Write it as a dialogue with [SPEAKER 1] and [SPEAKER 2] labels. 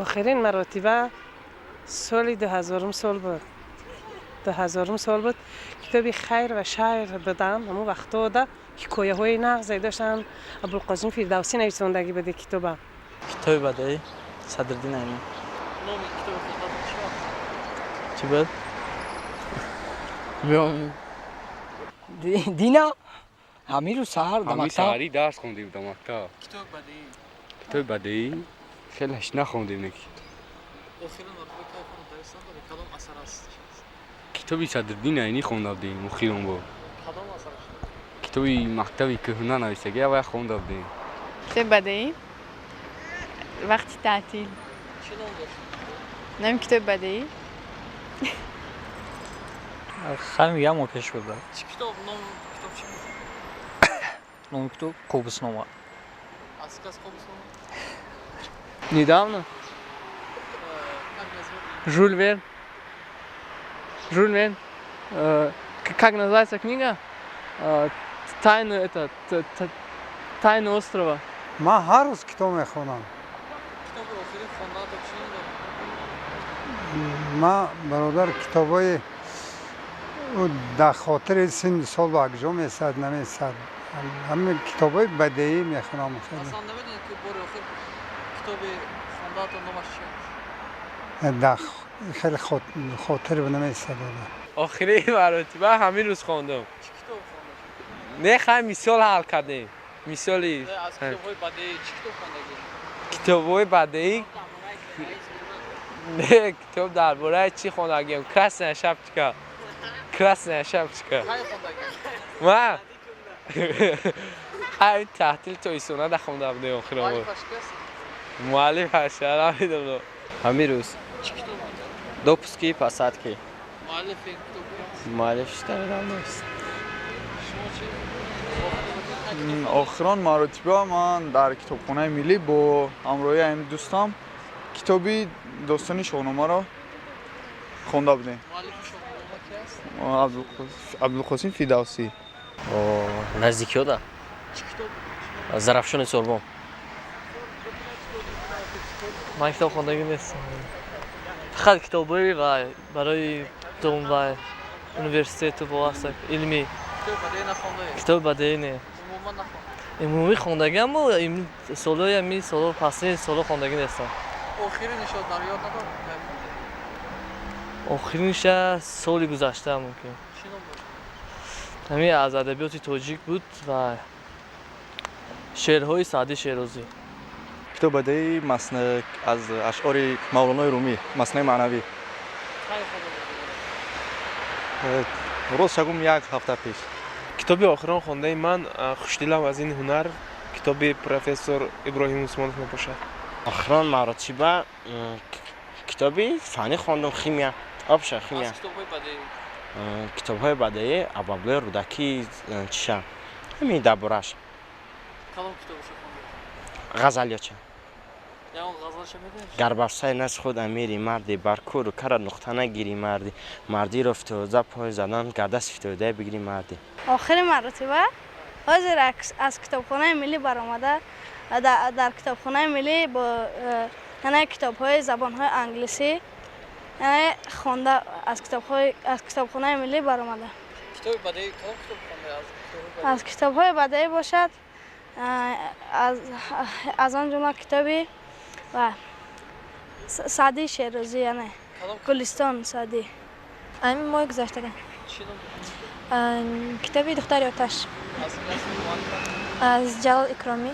[SPEAKER 1] Охирин маротиба соли 2000-ум сол буд, 2000-ум сол буд. Китоби «Хайр ва шайр» додам. Ҳамон вақтода ҳикояҳои нағзе доштанд, Абулқосим Фирдавсӣ нависондагӣ буди китоба.
[SPEAKER 2] Китоби бадеӣ, Садриддин Айнӣ.
[SPEAKER 3] Номи китоби хондаатон чӣ аст?
[SPEAKER 2] Чӣ буд? Биём.
[SPEAKER 4] Дина ҳамин рӯз саҳар дар
[SPEAKER 5] ҳамин
[SPEAKER 4] мактаб.
[SPEAKER 5] Саҳарӣ дарс хондем дар мактаб.
[SPEAKER 3] Китоби бадеӣ.
[SPEAKER 5] Китоби бадеӣ хелеш нахондем неки.
[SPEAKER 3] Охирин маротиба кай хондаистон доред? Кадом асар аст?
[SPEAKER 5] Китоби Садриддин Айнӣ хонда будем охирон бор.
[SPEAKER 3] Кадом асараш?
[SPEAKER 5] Китоби «Мактаби кӯҳна» нависагӣ, аввал хонда будем.
[SPEAKER 6] Китоби бадеӣ вақти таътил.
[SPEAKER 3] Чӣ ном дошт?
[SPEAKER 6] Номи китоби бадеӣ.
[SPEAKER 2] Ҳамин як моҳ пеш буда.
[SPEAKER 3] Чӣ китоб, номи китоб чӣ буд?
[SPEAKER 2] Номи китоб «Қобуснома».
[SPEAKER 3] Аз кас «Қобуснома»?
[SPEAKER 7] Недавно.
[SPEAKER 3] Как называется?
[SPEAKER 7] Жюль Верн. Жюль Верн. Как называется книга? Тайны это, «Тайны острова».
[SPEAKER 8] Ман ҳар рӯз китоб мехонам.
[SPEAKER 3] Китоби охирин хондаатон чӣ ном дорад?
[SPEAKER 8] Ман, бародар, китобҳои ӯ дар хотири синну сол акҷо месад, намесад. Ҳамин китобҳои бадеӣ мехонам хеле.
[SPEAKER 3] Аслан намедонед, ки бори охир китоби хондаатон номаш чӣ аст?
[SPEAKER 8] Дар хеле хотир намесад.
[SPEAKER 7] Охирин маротиба ҳамин рӯз хондам.
[SPEAKER 3] Чӣ китоб хонда шуд?
[SPEAKER 7] Не, хай, мисол ҳал кардем. Мисоли
[SPEAKER 3] Не, аз китобҳои бадеӣ чӣ китоб хондагӣ?
[SPEAKER 7] Китобҳои бадеӣ не, китоб дар бораи чӣ хондагиам? «Красная шапочка». «Красная шапочка».
[SPEAKER 3] Кай хондагӣ?
[SPEAKER 7] Ман ҳамин таътил то исона нахонда будем охирон бор.
[SPEAKER 3] Муаллифаш ки аст?
[SPEAKER 7] Муаллифаш намедонам.
[SPEAKER 2] Ҳамин рӯз.
[SPEAKER 3] Чӣ китоб буд?
[SPEAKER 2] «Допуски и посадки».
[SPEAKER 3] Муаллифи ин китоб ки аст?
[SPEAKER 2] Муаллифш намедонам.
[SPEAKER 3] Шумо чӣ? Охирин китоб?
[SPEAKER 9] Охирон маротиба ман дар Китобхонаи миллӣ бо ҳамроҳии ҳамин дӯстам китоби достони Шоҳномаро хонда будем.
[SPEAKER 3] Муаллифи Шоҳнома ки аст?
[SPEAKER 9] Абдулқосим Фирдавсӣ.
[SPEAKER 2] Наздикиёда.
[SPEAKER 3] Чӣ китоб буд?
[SPEAKER 2] «Зарафшони Сурбон».
[SPEAKER 10] Ман китоб хондагӣ нестам, фақат китобҳои ва барои дом ва университету вобаста илмӣ.
[SPEAKER 3] Китоби бадеӣ нахондаед?
[SPEAKER 10] Китоби бадеӣ не.
[SPEAKER 3] Умуман нахонд?
[SPEAKER 10] Умумӣ хондагӣ, аммо солҳои ами солҳо, пасини солҳо хондагӣ нестам.
[SPEAKER 3] Охиринашо дар ёд надоред, кай хондед?
[SPEAKER 10] Охириниша соли гузашта мумкин.
[SPEAKER 3] Чӣ ном дошт?
[SPEAKER 10] Ҳамин аз адабиёти тоҷик буд ва шеърҳои Саъдӣ Шерозӣ.
[SPEAKER 11] Китоби бадеӣ аз ашъори Мавлонои Румӣ, «Маснавии маънавӣ».
[SPEAKER 3] Кай хонда будед?
[SPEAKER 11] Рост шагум, як ҳафта пеш.
[SPEAKER 12] Китоби охирон хондаи ман «Хушдилам аз ин ҳунар», китоби профессор Иброҳим Усмонов мебошад.
[SPEAKER 2] Охирон маротиба китоби фанӣ хондум, химия, общая химия.
[SPEAKER 3] Аз китобҳои бадеӣ?
[SPEAKER 2] Китобҳои бадеӣ Абуабдуллои Рӯдакӣ, чиша, ҳамин дар бораш.
[SPEAKER 3] Кадом китобашо хондед?
[SPEAKER 2] Ғазалиёча.
[SPEAKER 3] Ягон ғазалша медонед?
[SPEAKER 2] Гар бар сари назди худ амири мардӣ, бар кӯру кара нуқта нагирӣ мардӣ, мардиро фитода пой задан, гар даст фитода бигирӣ мардӣ.
[SPEAKER 13] Охири маротиба ҳозир аз Китобхонаи миллӣ баромада, дар Китобхонаи миллӣ бо яъне китобҳои забонҳои англисӣ, яъне хонда, аз Китобхонаи миллӣ баромада.
[SPEAKER 3] Китоби бадеӣ кадом китоб хонда аз китобҳои?
[SPEAKER 13] Аз китобҳои бадеӣ бошад, аз он ҷумла китоби ва Саъдии Шерозӣ, яъне «Гулистони Саъдӣ».
[SPEAKER 14] Ҳамин моҳи гузаштага.
[SPEAKER 3] Чӣ ном дошт?
[SPEAKER 14] Китоби «Духтари оташ».
[SPEAKER 3] Аз
[SPEAKER 14] Аз Ҷалол Икромӣ.